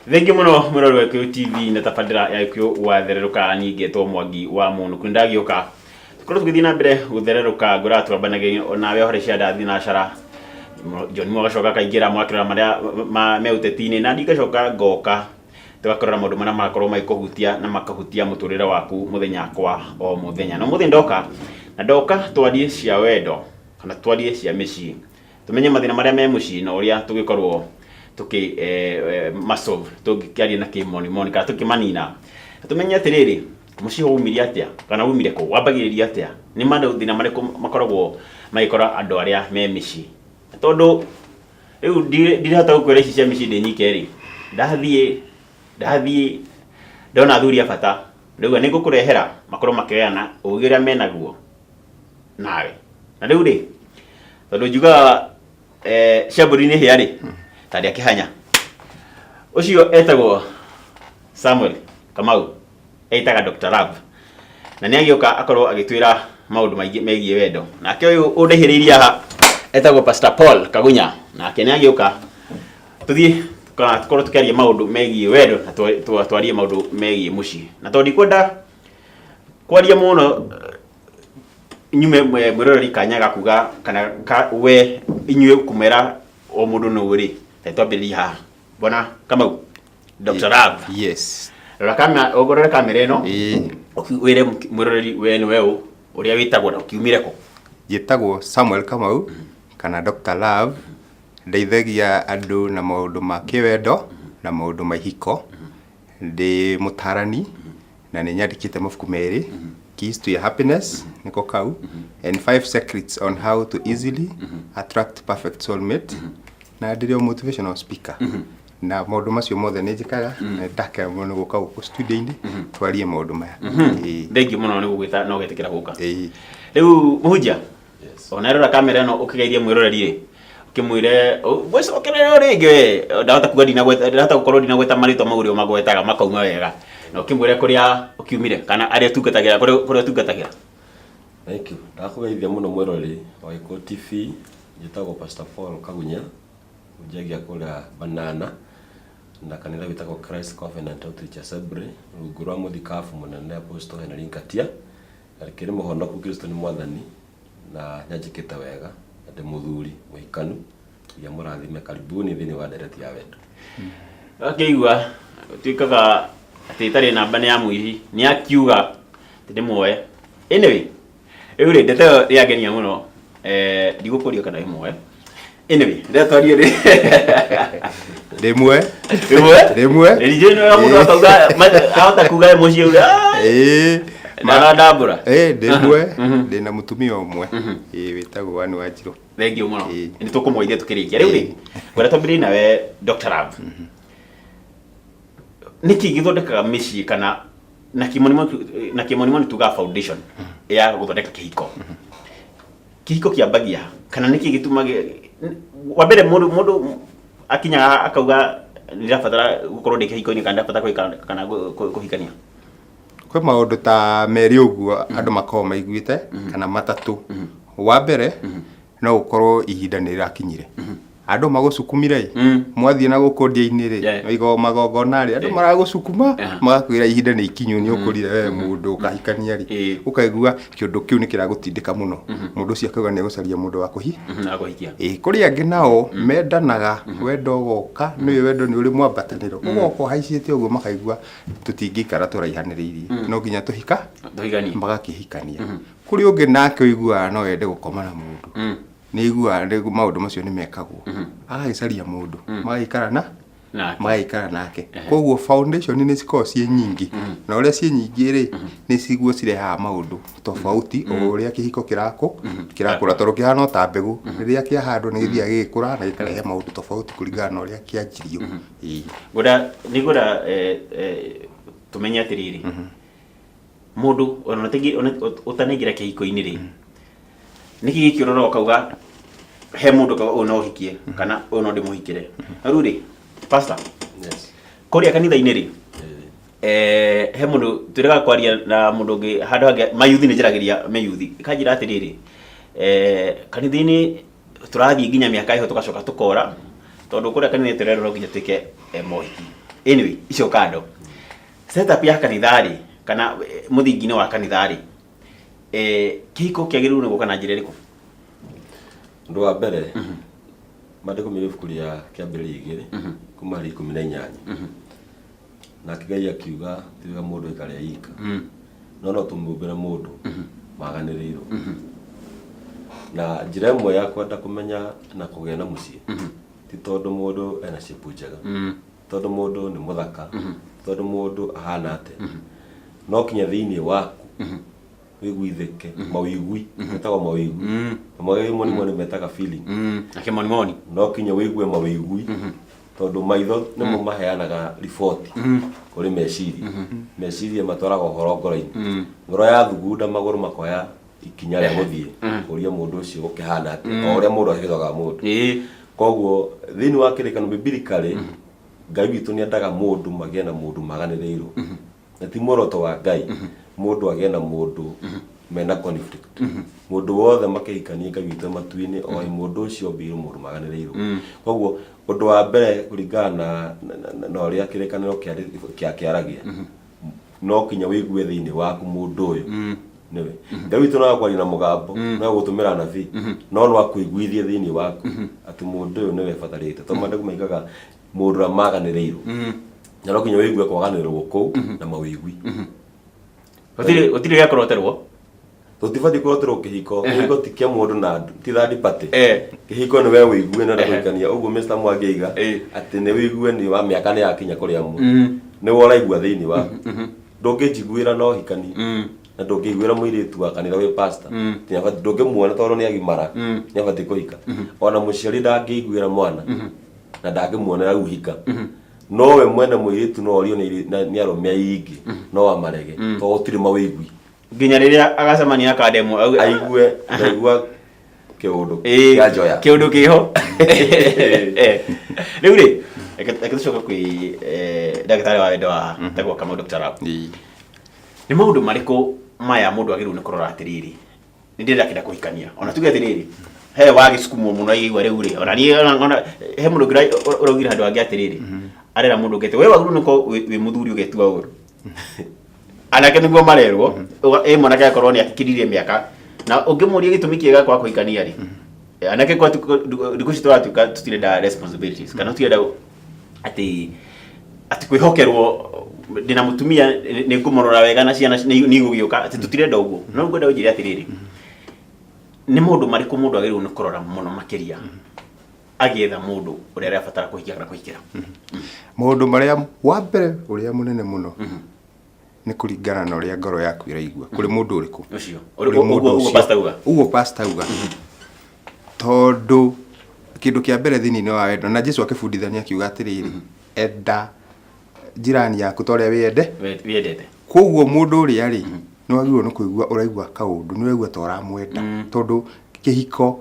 Thengiũ mũno mwĩrori wa Gĩkũyũ TV na tabarĩra ya Gĩkũyũ wathererũka. Niĩ ngetwo Mwangi wa Mũnũku, nĩndagĩũka tũkorwo tũgĩthiĩ na mbere gũthererũka. Ngwĩraga twambanagĩria onawe hore cia ndathi na cara. John Mo agacoka akaingĩra mũgakĩrora marĩa me ũteti-inĩ, na niĩ ngacoka ngoka tũgakĩrora maũndũ marĩa marakorwo magĩkũhutia na makahutia mũtũrĩre waku mũthenya kwa o mũthenya. Na ũmũthĩ ndoka na ndoka twarie cia wendo kana twarie cia mĩciĩ, tũmenye mathĩna marĩa me mũciĩ na ũrĩa tũgĩkorwo tũkĩ masolve, tũngĩkĩaria na kĩmonimoni kana tũkĩmanina. Na tũmenye atĩrĩrĩ, mũciĩ waumire atĩa kana waumire kũ, wambagĩrĩria atĩa, nĩ mathĩna marĩkũ makoragwo magĩkora andũ arĩa me mĩciĩ. Na tondũ rĩu ndirahota gũkwĩra ici cia mĩciĩ ndĩ nyike rĩ, ndathiĩ ndona athuri a bata, ndauga nĩ ngũkũrehera makorwo makĩgayana ũgĩ ũrĩa menaguo nawe. Na rĩu rĩ, tondũ njugaga cia mbũri nĩ hĩa rĩ, ta ndĩa kĩhanya. Ũcio etagwo Samuel Kamau, etaga Dr. Love, na nĩ agĩũka akorwo agĩtwĩra maũndũ maingĩ megiĩ wendo. Nake ũyũ ũndaihĩrĩirie haha etagwo Pastor Paul Kagunya, nake nĩ agĩũka tũthiĩ kana tũkorwo tũkĩaria maũndũ megiĩ wendo na twarie maũndũ megiĩ mũciĩ. Na tondũ ndikwenda kwaria mũno, nyume mwĩroreri kanya ga kuga kana ka we inyuĩ kũmera o mũndũ nũ rĩ, reke twambĩrĩrie haha. Bwana Kamau, Dr. Love. Yes. Rora kamera, ũrore kamera ĩno. Ĩĩ. Wĩre mwĩroreri we nĩwe ũ, ũrĩa wĩtagwo na ũkiumire kũ. Njĩtagwo Samuel Kamau kana Dr. Love. Ndeithagia andũ na maũndũ ma kĩwendo na maũndũ ma ihiko. Ndĩ mũtarani na nĩ nyandĩkĩte mabuku merĩ, Keys to Your Happiness nĩko kau, and Five Secrets on How to Easily Attract Perfect Soulmate, na ndĩrĩ o motivational speaker. Na maũndũ macio mothe nĩ njĩkaga, na ndakena mũno nĩ gũka gũkũ studio-inĩ twarie maũndũ maya. Ĩĩ. Thengiũ mũno nĩ gũgwĩta na ũgetĩkĩra gũka. Ĩĩ. Rĩu mũhunjia, ona rora kamera ĩno ũkĩgeithie mwĩroreri rĩ, ũkĩmwĩre gwĩcokerera o rĩngĩ we, ndahota kuga ndinagweta, ndahota gũkorwo ndinagweta marĩtwa mau ũrĩa ũmagwetaga makauma wega, na ũkĩmwĩre kũrĩa ũkiumire kana arĩa ũtungatagĩra, kũrĩa ũtungatagĩra. Thank you. Ndakũgeithia mũno mwĩroreri wa Gĩkũyũ TV. Njĩtagwo Pastor Paul Kagunya, hunjagia kũrĩa Banana na kanitha wĩtagwo Christ Covenant Outreach Assembly rungu rwa mũthikabu mũnene Apostle Henry Ngatia. Na ndĩkĩrĩ mũhonoku, Kristo nĩ Mwathani, na nĩanjĩkĩte wega, na ndĩ mũthuri mũhikanu. Ngai amũrathime. Karibuni thĩinĩ wa ndereti ya wendo. Akĩigua tuĩkaga atĩ ĩtarĩ namba nĩ ya mũici, nĩ akiuga atĩ ndĩmuoe. Anyway, rĩu rĩ, ndeto ĩyo yangenia mũno, ndigũkũria kana wĩmuoe. Anyway, rĩrĩa twarie rĩ. Rĩmwe. Rĩmwe. Rĩmwe. Rĩrĩ nĩ mũndũ akauga ahota kuga mũciĩ uga. Ĩĩ. Ndarandambũra. Ĩĩ, ndĩmwe. Ndĩna mũtumia ũmwe. Ĩĩ, wĩtagwo Anne Wanjirũ. Thengiũ mũno. Ĩĩ. Nĩ tũkũmũgeithia tũkĩrĩkia. Rĩu rĩ, ngwenda twambĩrĩrie nawe Dr. Love. Nĩkĩ gĩthondekaga mĩciĩ kana na kĩmonimoni tugaga foundation ya gũthondeka kĩhiko? Kĩhiko kĩambagia kana nĩkĩ gĩtũmaga wa mbere mũndũ akinyaga akauga ndĩrabatara gũkorwo ndĩ kĩhiko-inĩ kana ndĩrabatara kũhika kana kũhikania? Kwĩ maũndũ ta merĩ ũguo andũ makoragwo maiguĩte kana matatũ. Wa mbere no gũkorwo ihinda nĩ rĩrakinyire, andũ magũcukumire ĩ, mwathiĩ na gũkũ ndia-inĩ rĩ, magongona rĩ, andũ maragũcukuma, magakwĩra ihinda nĩ ikinyu, nĩ ũkũrire we mũndũ ũkahikania rĩ, ũkaigua kĩũndũ kĩu nĩ kĩragũtindĩka mũno. Mũndũ ũcio akauga nĩ egũcaria mũndũ wa kũhi Na kũhikia. Ĩ, kũrĩ angĩ nao mendanaga, wendo ũgoka, nĩũĩ wendo nĩ ũrĩ mwambatanĩro, ũgoka ũhaicĩte ũguo, makaigua tũtingĩikara tũraihanĩrĩirie, no nginya tũhika Tũhikanie. Magakĩhikania. Kũrĩ ũngĩ nake ũiguaga no ende gũkoma na mũndũ, nĩ aiguaga maũndũ macio nĩ mekagwo, agagĩcaria mũndũ magaikara na Nake. Magaikara nake. Koguo foundation nĩ cikoragwo ciĩ nyingĩ, na ũrĩa ciĩ nyingĩ rĩ, nĩ ciguo cirehaga maũndũ tofauti o ũrĩa kĩhiko kĩrakũra, tondũ kĩhana o ta mbegũ, rĩrĩa kĩahandwo nĩ gĩthiaga gĩgĩkũra na gĩkarehe maũndũ tofauti kũringana na ũrĩa kĩanjirio. Ĩĩ. Ngwenda nĩ ngwenda tũmenye atĩrĩrĩ, mũndũ ona ũtanaingĩra kĩhiko-inĩ rĩ, nĩkĩ gĩkĩ ũrora ũkauga he mũndũ ũkauga ũyũ no ũhikie kana ũyũ no ndĩmũhikĩre? Na rĩu rĩ, pastor, Yes. kũrĩa kanitha-inĩ rĩ, he mũndũ twĩrĩga kwaria na mũndũ ũngĩ handũ hangĩ, mayuthi nĩ njaragĩria mayuthi, ĩkanjĩra atĩrĩrĩ, kanitha-inĩ tũrathiĩ nginya mĩaka ĩho tũgacoka tũkora, tondũ kũrĩa kanitha-inĩ tũrerwo no nginya twĩke mohiki. Anyway, icio kando. Setup ya kanitha rĩ, kana mũthingi-inĩ wa kanitha rĩ, kĩhiko kĩagĩrĩirwo nĩ gũka na njĩra ĩrĩkũ? Ũndũ wa mbere, maandĩko me ibuku rĩa Kĩambĩrĩria 2 kuma harĩ 18. Nake Ngai akiuga ti wega mũndũ aikare e ika, no no tũmũmbĩre mũndũ maganĩrĩirwo. Na njĩra ĩmwe ya kwenda kũmenya na kũgĩa na mũciĩ ti tondũ mũndũ ena shape njega, tondũ mũndũ nĩ mũthaka, tondũ mũndũ ahana atĩa, no kinya thĩinĩ waku wĩiguithĩke mawĩigui metagwo mawĩigui, na mawĩigui metaga feeling. Na kĩmonimoni. No kinya wĩigue mawĩigui, tondũ maitho nĩmo maheanaga riboti kũrĩ meciria. Meciria matwaraga ũhoro ngoro-inĩ. Ngoro yathugunda, magũrũ makoya ikinya rĩa gũthiĩ kũria mũndũ ũcio gũkĩhana atĩa, o ũrĩa mũndũ ahithaga mũndũ. Koguo thĩinĩ wa kĩrĩkanĩro biblically, Ngai witũ nĩ endaga mũndũ magĩe na mũndũ maganĩrĩirwo. Na ti muoroto wa Ngai mũndũ agĩe na mũndũ mena conflict. Mũndũ wothe makĩhikania, Ngai witũ matu-inĩ oĩ mũndũ ũcio ombĩirwo mũndũ maganĩrĩirwo. Koguo ũndũ wa mbere, kũringana na ũrĩa kĩrĩkanĩro kĩaragia, no kinya wĩigue thĩinĩ waku mũndũ ũyũ nĩwe. Ngai witũ no akwaria na mũgambo, no agũtũmĩra anabii, no no akũiguithie thĩinĩ waku atĩ mũndũ ũyũ nĩwe batarĩte, tondũ maandĩko maigaga mũndũ ũrĩa maganĩrĩirwo, na no kinya wĩigue kwaganĩrĩrwo kũu na mawĩigui. Gũtirĩ gĩa kũroterwo. Tũtibatiĩ kũroterwo kĩhiko. Kĩhiko ti kĩa mũndũ na ti third party. Kĩhiko nĩ we wĩigue na kũhikania ũguo. Mr. Mwangi aiga atĩ nĩ wĩigue nĩ wa mĩaka nĩ yakinya kũrĩa mwe nĩ we ũraigua thĩinĩ waku. Ndũngĩnjiguĩra no hikanie, na ndũngĩiguĩra mũirĩtu wa kanitha wĩ pastor ndũngĩmuona tondũ nĩ agimara nĩ abatiĩ kũhika. Ona mũciari ndangĩiguĩra mwana na ndangĩmuonera rĩu hika. No we mwene mũirĩtu no orio nĩ arũme aingĩ, no amarege tondũ gũtirĩ mawĩigui. Nginya rĩrĩa agacemania na kandemo auge aigue ndaigua kĩũndũ kĩa njoya. Kĩũndũ kĩho. Rĩu rĩ, reke tũcoke kwĩ ndagĩtarĩ wa wendo wa tagwo Kamau Dr. Rao. Nĩ maũndũ marĩkũ maya mũndũ agĩrĩirwo nĩ kũrora atĩrĩrĩ, nĩ ndĩrenda kĩenda kũhikania? Ona tuge atĩrĩrĩ, he wagĩcukumwo mũno aigua rĩu rĩ, ona niĩ ona he mũndũ ũngĩ ũraugire handũ hangĩ atĩrĩrĩ, arera mũndũ ũngĩ atĩ we wagĩrĩirwo nĩ gũkorwo wĩ mũthuri ũgetua ũru anake nĩguo marerwo. Ĩ mwanake akorwo nĩ akiririe mĩaka na ũngĩmũria gĩtũmi kĩega kwa kũhikania rĩ, anake kwa thikũ ici tũratuĩka tũtirenda responsibilities, kana tũtirenda atĩ kwĩhokerwo ndĩna mũtumia, nĩ ngũmũrora wega na ciana nĩ igũgĩũka, atĩ tũtirenda ũguo. No ngwenda ũnjĩre atĩrĩrĩ, nĩ maũndũ marĩkũ mũndũ agĩrĩirwo nĩ kũrora mũno makĩria agĩetha mũndũ ũrĩa arabatara kũhikia kana kũhikĩra? Maũndũ marĩa wa mbere ũrĩa mũnene mũno nĩ kũringana na ũrĩa ngoro yaku ĩraigua kũrĩ mũndũ ũrĩkũ. Ũcio. Kũrĩ mũndũ ũguo ũcio. Pastor uga. Ũguo pastor auga, tondũ kĩndũ kĩa mbere thĩinĩ wa wendo, na Jesu akĩbundithania akiuga atĩrĩrĩ, enda jirani yaku ta ũrĩa wĩyende. Wĩyendete. Koguo mũndũ ũrĩa rĩ, nĩ wagĩrĩirwo nĩ kũigua ũraigua kaũndũ, nĩ ũraigua ta ũramwenda, tondũ kĩhiko,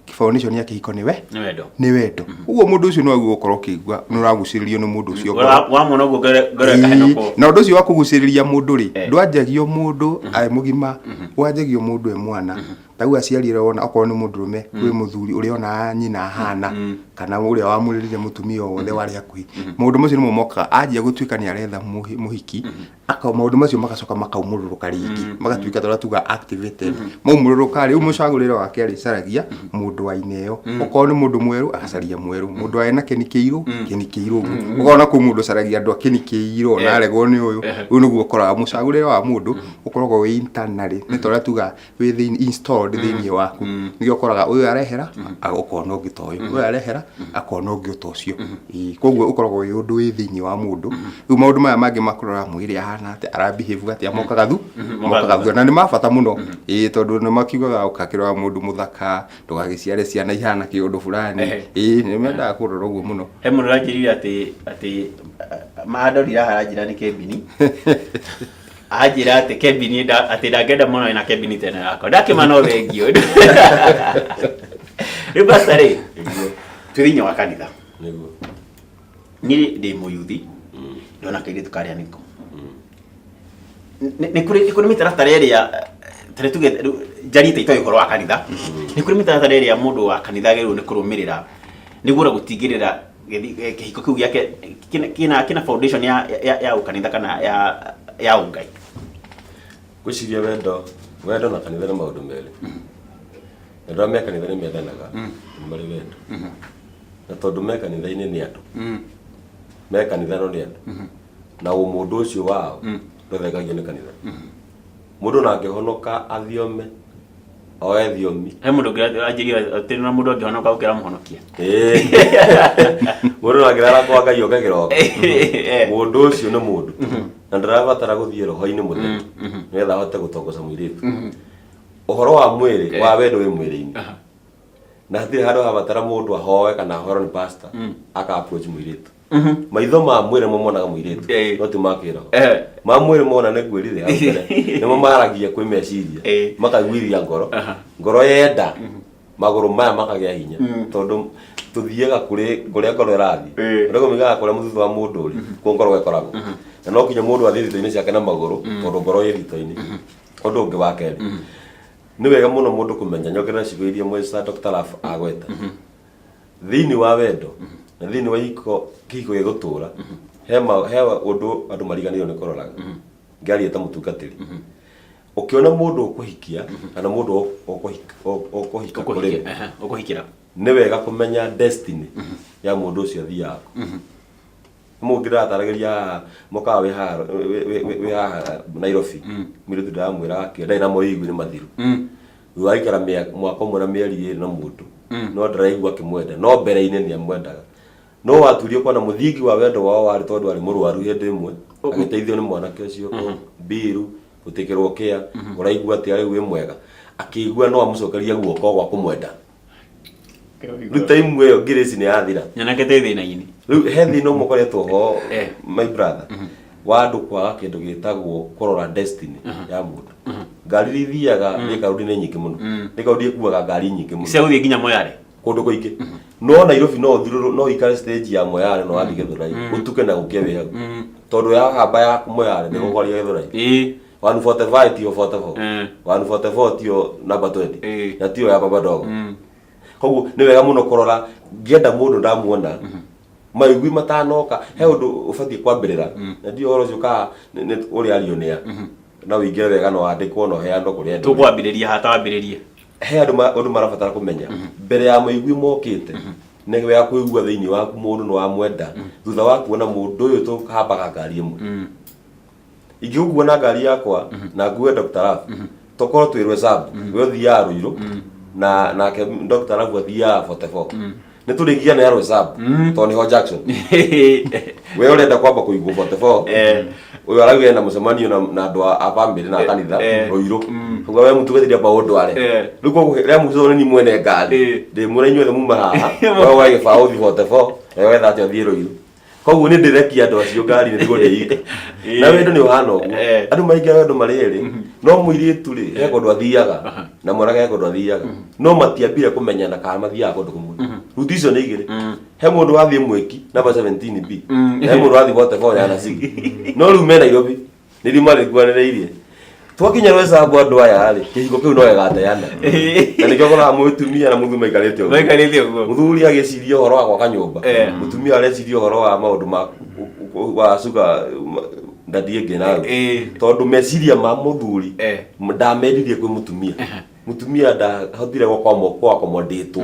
foundation ya kĩhiko nĩ we Nĩ wendo. Nĩ wendo. Ũguo mũndũ ũcio nĩ wagĩrĩirwo gũkorwo ũkĩigua nĩ ũragucĩrĩrio nĩ mũndũ ũcio ngoro. Wamwona ũguo ngoro ĩkahenũkwo. Na ũndũ ũcio wa kũgucĩrĩria mũndũ rĩ, ndwanjagio mũndũ arĩ mũgima, wanjagio mũndũ e mwana. Ta rĩu aciari ũrĩa wona, okorwo nĩ mũndũrũme kwĩ mũthuri ũrĩa onaga nyina ahana, kana ũrĩa wamũrĩrire, mũtumia o wothe warĩ hakuhĩ, maũndũ macio nĩmo mokaga anjia gũtuĩka nĩ aretha mũhiki. Maũndũ macio magacoka makaumũrũrũka rĩngĩ, magatuĩka ta ũrĩa tuga activated. Maumũrũrũka rĩu, mũcagũrĩre wake arĩcaragia mũndũ wa ina ĩyo. Okorwo nĩ mũndũ mwerũ, agacaria mwerũ, mũndũ arĩ na kĩni kĩirũ, kĩni kĩirũ ũguo. Ũkona kwĩ mũndũ ũcaragia andũ a kĩni kĩirũ, ona aregwo nĩ ũyũ. Rĩu nĩguo ũkoraga mũcagũrĩre wa mũndũ ũkoragwo wĩ internally, nĩ ta ũrĩa tuga wĩ thĩinĩ, installed thĩinĩ waku. Nĩkĩo ũkoraga ũyũ arehera ũkona ũngĩ ta ũyũ, ũyũ arehera akona ũngĩ ta ũcio. Ĩĩ, koguo ũkoragwo wĩ ũndũ wĩ thĩinĩ wa mũndũ. Rĩu maũndũ maya mangĩ makũrora mwĩrĩ ahana atĩa, ara behave atĩa, mokaga thutha, na nĩ ma bata mũno. Ĩĩ, tondũ nĩ makiugaga ũkakĩrora mũndũ mũthaka, ndũgagĩciare ciana ihana kĩũndũ fulani. Ĩĩ, nĩ mendaga kũrora ũguo mũno. He mũndũ ũranjĩrire atĩ mandorire haha, aranjĩra nĩ kembini, anjĩra atĩ kembini atĩ ndangĩenda mũno ena kembini tene yakwa ndakĩma. No thengio. Rĩu pastor rĩ, twĩ thĩinĩ wa kanitha. Nĩguo. Niĩ ndĩ mũyuthi, ndona kairĩtu karĩa nĩko nĩ kũrĩ mĩtaratara ĩrĩa tarĩ tuge rĩu njarĩte itoĩ ũhoro wa kanitha, nĩ kũrĩ mĩtaratara ĩrĩa mũndũ wa kanitha agĩrĩirwo nĩ kũrũmĩrĩra nĩguo ona gũtigĩrĩra Kĩhiko kĩu gĩake kĩna foundation ya ũkanitha kana ya ũngai? Ngwĩciria wendo na kanitha nĩ maũndũ merĩ. Andũ arĩa me kanitha nĩ mendanaga, nĩ marĩ wendo. Na tondũ me kanitha-inĩ nĩ andũ. Me kanitha no nĩ andũ. Na ũmũndũ ũcio wao ndũthengagio nĩ kanitha. Mũndũ ona angĩhonoka athiome, oe thiomi. He mũndũ ũngĩ anjĩria atĩ na mũndũ angĩhonoka ũkĩra mũhonokia. Ĩĩ. Mũndũ ona angĩrara kwa Ngai oke kĩroko. Mũndũ ũcio nĩ mũndũ. Na ndarabatara gũthiĩ roho-inĩ mũtheru nĩgetha ahote gũtongoca mũirĩtu. Ũhoro wa mwĩrĩ, wa wendo wĩ mwĩrĩ-inĩ. Na hatirĩ handũ habatara mũndũ ahoe kana ahoerwo nĩ pastor aka approach mũirĩtu. Maitho ma mwĩrĩ nĩmo monaga mũirĩtu, no ti ma kĩroho. Ma mwĩrĩ mona nĩ ngwĩrire hau mbere, nĩmo maragia kwĩ meciria, makaiguithia ngoro. Ngoro yenda, magũrũ maya makagĩa hinya, tondũ tũthiaga kũrĩ kũrĩa ngoro ĩrathiĩ. Ũrĩa kũmigaga kũrĩa mũthithũ wa mũndũ ũrĩ, kuo ngoro ĩkoragwo. Na no nginya mũndũ athiĩ thito-inĩ ciake na magũrũ, tondũ ngoro ĩ thito-inĩ. Ũndũ ũngĩ wa kerĩ, nĩ wega mũno mũndũ kũmenya, nyongerere ciugo iria Mwesa Dr. Love agweta. Thĩinĩ wa wendo na thĩinĩ wa ihiko, kĩhiko gĩgũtũra, he ũndũ andũ mariganĩirwo nĩ kũroraga. Ngĩaria ta mũtungatĩri. Ũkĩona mũndũ ũkũhikia kana mũndũ ũkũhika kũrĩ we, Ũkũhikĩra. Nĩ wega kũmenya destiny ya mũndũ ũcio athiaga kũ. Mũngĩ ndĩrataragĩria haha mũkawa wĩ haha wĩ haha Nairobi. Mũirĩtu ndĩramwĩra akĩo ndarĩ na moigwi nĩ mathiru. Thutha wa gũikara mwaka ũmwe na mĩeri ĩrĩ na mũndũ, no ndĩraigua akĩmwenda, no mbere-inĩ nĩ amwendaga. No waturio kuona mũthingi wa wendo wao warĩ tondũ arĩ mũrwaru hĩndĩ ĩmwe, agĩteithio nĩ mwanake ũcio mbiru, gũtĩkĩrwo kĩa, ũraigua atĩa rĩu wĩ mwega? Akĩigua no amũcokerie guoko gwa kũmwenda. Rĩu time ĩyo ngirĩci nĩ yathira. Nyanake twĩ thĩna-inĩ. Rĩu he thĩna ũmwe ũkoretwo ho, my brother, wa andũ kwaga kĩndũ gĩtagwo kũrora destiny ya mũndũ. Ngari iria ithiaga Thika Road nĩ nyingĩ mũno. Thika Road ĩkuaga ngari nyingĩ mũno. Cia gũthiĩ nginya Moyale. Kũndũ kũingĩ. No Nairobi no ũthirũrũ, no ũikare stage ya Moyale na wathiĩ Gĩthũrai, ũtuke na gũkĩe wĩ hau. Tondũ yahamba ya Moyale ndĩgũkwaria Gĩthũrai. 145 tiyo 44. 144 tiyo number 20. Na tiyo ya baba dogo. Koguo nĩ wega mũno kũrora ngĩenda mũndũ ndamuona maigui matanoka he ũndũ ũbatiĩ kwambĩrĩra na ndiũĩ ũhoro ũcio kana ũrĩa ario nĩa na ũingĩre wega na wandĩkwo na ũheanwo kũrĩ andũ. Tũkwambĩrĩria haha tawambĩrĩrie. He andũ ũndũ marabatara kũmenya mbere ya maigui mokĩte. Nĩ wega kũigua thĩinĩ waku mũndũ nĩ wamwenda thutha wa kuona mũndũ ũyũ tũhambaga ngari ĩmwe. Ingĩgũkua na ngari yakwa na ngue Dr. Love, tokorwo twĩ Rwesambu, we ũthiaga Ruiru na nake Dr. Love athiaga 44, nĩ tũrĩgiana ya Rwesambu tondũ nĩho Jackson. We ũrenda kwamba kũigwo 44, ũyũ arauga ena mũcemanio na andũ a family na kanitha Ruiru. Koguo we mũtungatĩri amba ũndware. Rĩu koguo rĩa mũico nĩ niĩ mwene ngari, ndĩmwĩra inyuothe muma haha, we woe gĩbaũ ũthiĩ 44, we wetha atĩa ũthiĩ Ruiru. Koguo nĩ ndĩrekia andũ acio ngari-inĩ nĩguo ndĩika. Na wendo nĩ ũhana ũguo. Andũ maingĩ wendo marĩ erĩ, no mũirĩtu rĩ, he kũndũ athiaga na mwanake he kũndũ athiaga, no matiambire kũmenyana kana mathiaga kũndũ kũmwe. Ruti icio nĩ igĩrĩ. He mũndũ wathiĩ Mwĩki namba 17B, na he mũndũ wathiĩ 44 ya Nasigi. No rĩu me Nairobi. Nĩ marĩkuanĩrĩirie. Twakinya Rwesambu andũ aya rĩ, kĩhiko kĩu no gĩgateana. Na nĩkĩo ũkoraga mũtumia na mũthuri maikarĩte ũguo. Maikarĩte ũguo. Mũthuri agĩciria ũhoro wa gwaka nyũmba. Mũtumia areciria ũhoro wa maũndũ ma wa sugar daddy ĩngĩ nawe. Tondũ meciria ma mũthuri ndamendirie kwĩ mũtumia. Mũtumia ndahotire gũkorwo accommodate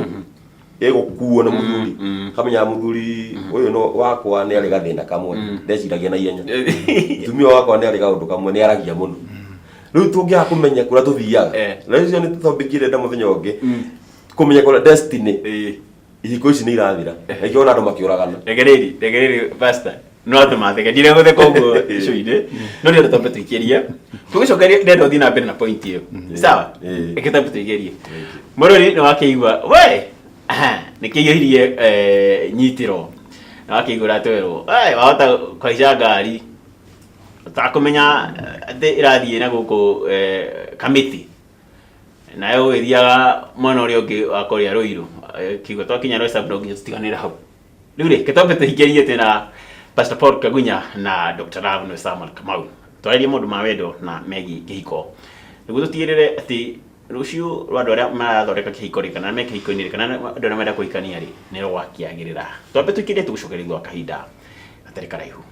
ĩgũkuo nĩ mũthuri. Kamenya mũthuri ũyũ no wakwa nĩ arĩ gathĩna kamwe, ndeciragia na ihenya. Mũtumia wakwa nĩ arĩ kaũndũ kamwe, nĩ aragia mũno. Rĩu tũngĩaga kũmenya kũrĩa tũthiaga, na icio nĩ topic ĩrenda mũthenya ũngĩ, kũmenya kũrĩa destiny, ihiko ici nĩ irathira. Na ikĩona andũ makĩũragana. Regereiri, regereiri pastor. No atũma theke. Ndire gũtheka ũguo icũinĩ. No ndĩrenda twambe tũikĩrie. Tũgĩcokeria ndĩrenda ũthiĩ na mbere na point ĩyo. Sawa? Reke twambe tũikĩrie. Mũrori nĩ wakĩigua, we, aha, nĩ kĩiyũirie nyitĩro. Nĩ wakĩigua ũrĩa twerwo. We, wahota kũhaica ngari ũtakũmenya atĩ ĩrathiĩ na gũkũ Kamĩtĩ. Nayo ũgĩthiaga mwena ũrĩa ũngĩ wa kũrĩa Ruiru. Kiugo twakinya Roysambu no nginya tũtiganĩre hau. Rĩu rĩ, kĩtombe tũhingĩrie twĩna Pastor Paul Kagunya na Dr. Love Samuel Kamau. Twarĩrie maũndũ ma wendo na megiĩ kĩhiko. Nĩguo tũtigĩrĩre atĩ Rũciũ rwa andũ arĩa marathondeka kĩhiko rĩ, kana me kĩhiko-inĩ rĩ, kana andũ arĩa marenda kũhikania rĩ, nĩ rwakĩagĩrĩra. Twambe tũikĩrie tũgũcokeria thutha wa kahinda gatarĩ karaihu.